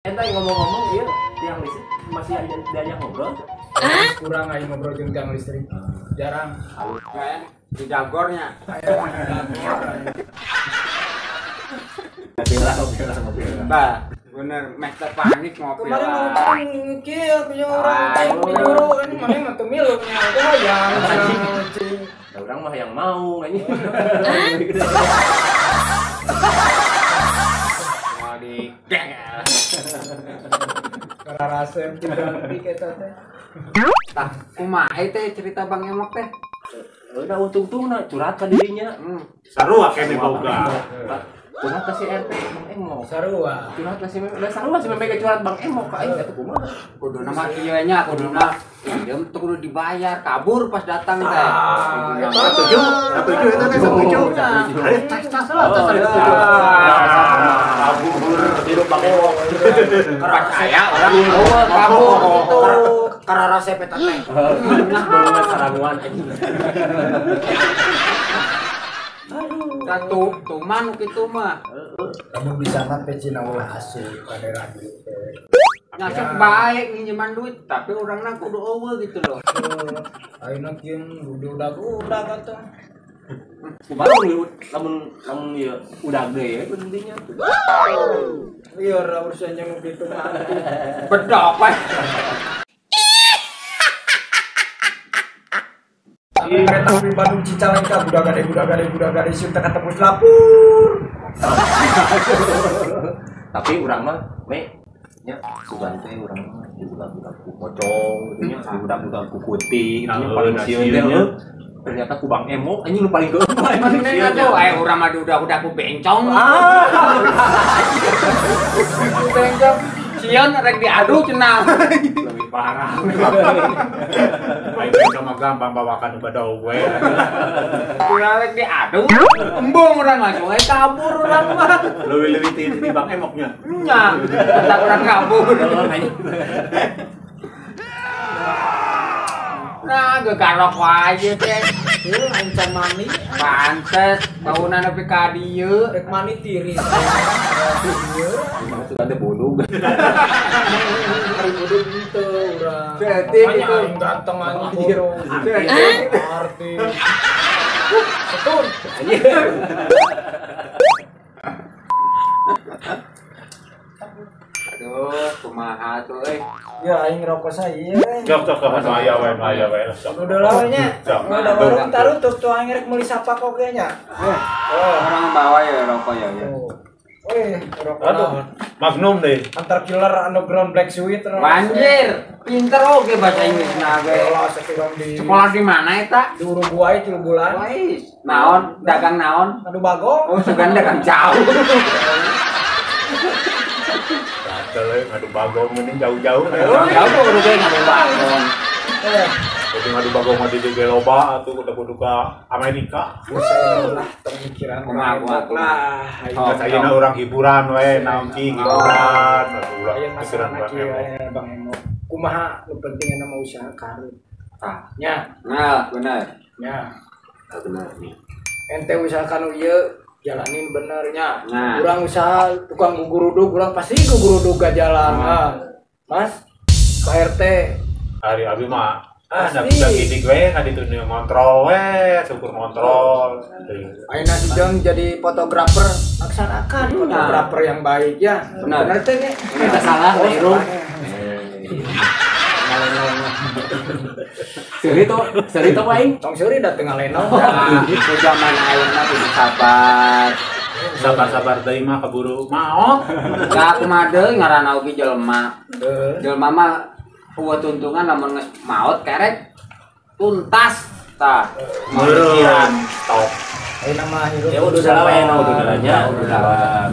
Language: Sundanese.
Eta ngomong-ngomong ieu tiang listrik masih ada diajak ngobrol. Kurang aing ngobrol jeung tiang listrik. Jarang. Kayak di dagornya. Bah, bener meh panik ngopi. Kemarin mau kieu punya orang nyuruh ini mana mah teu milu nya. Hayang cing. Da urang mah yang mau anjing. Mau di geng. Kararasep diganti eta teh. Tah, kumaha teh cerita Bang Emok teh? Udah untung-tungna curhat ka dirinya. Sarua kene boga. Curhat ka si RT Bang Emok. Sarua. Curhat ka si Meme. Lah sarua si Meme curhat Bang Emok ka aing atuh kumaha. Kuduna mah kieu nya, kuduna pinjem teu kudu dibayar, kabur pas datang teh. Setuju, setuju eta teh setuju. Ari tas lah tas setuju. Kabur hidup Bang Emok. Pas aya orang kabur gitu. Kararasep eta teh. Banget saranuan anjing. Satu tuman kitu mah. Kamu bisa mah pecina ulah asup ka daerah dieu teh. Ngasep baik nginjeman duit tapi orangna kudu eueuh gitu loh. Ayeuna kieu udah-udah atuh. Kumaha lamun lamun ieu udah deui ya pentingnya. Iya urusannya nu kitu mah atuh. Bedok we. Kereta api Bandung Cicalengka budak gade sieu teh katepus lapur. Tapi urang mah me nya sugan teh urang mah dibudak-budak ku pocong gitu nya, dibudak-budak ku kunti gitu nya paling sieun teh. Ternyata ku Bang Emok anjing lu paling keueuh. Maksudnya tuh urang mah udah ku bencong. Ku bencong. Sieun rek diadu cenah. Lebih parah. Aing bencong mah gampang bawakan badau we. Urang rek diadu, embung urang langsung we kabur urang mah. Leuwih-leuwih ti Bang Emoknya. Nya, tak urang kabur. Nah, gegarok wae teh. Heuh, aing can mani. Pantes bauna nepi ka dieu. Rek mani tiris. Ieu maksudna teh bodoh. Ari bodoh henteu urang. Cetik itu ganteng anjing bodoh. Artis. Setun. Aduh, kumaha tuh euy. Ya aing rokok saya. Cok cok cok aya we aya we. Udah lah nya. Udah warung taruh tuh aing rek meuli sapak oge nya. Orang bawa ya rokok ya. Weh, rokok. Aduh, Magnum deh. Antar killer underground black sweet. Anjir, pinter oge bahasa Inggris na ge. Sekolah di mana eta? Di Uruguay 3 bulan. Wais, naon? Dagang naon? Adu bagong. Oh, sugan dagang jauh. Gatel ngadu bagong mending jauh-jauh. Jauh Uruguay ngadu bagong. Jadi ngadu bagong mah di DG loba atuh kudu-kudu ka Amerika. Saya lah tong mikiran kumaha lah. Ayeuna urang hiburan we, naon cing hiburan atuh ulah pikiran Bang Emok. Kumaha nu penting mah usaha karut. Tah. Nya. Nah, bener. Nya. Bener nih. Ente usaha kanu ieu jalanin benernya. Nah. Urang usaha tukang gugurudug, urang pasti gugurudug gak jalan. Nah. Mas, Pak RT. Ari abi mah ah da gidik we ka ditu ngontrol we, syukur ngontrol. Ayeuna si Jeng jadi fotografer, laksanakan fotografer yang baik ya. Benar. Bener teh nih. Kita salah Irung. Seuri to aing. Tong seuri da teu ngaleno. Nah, di zaman ayeuna kudu sabar. Sabar-sabar deui mah keburu maot. Da kumaha deui ngaranna oge jelema. Jelema mah eueuh tuntungan lamun geus maot kerek tuntas tah. Meureun stop. Ayeuna mah hirup. Ya udah salah we udah nya udah.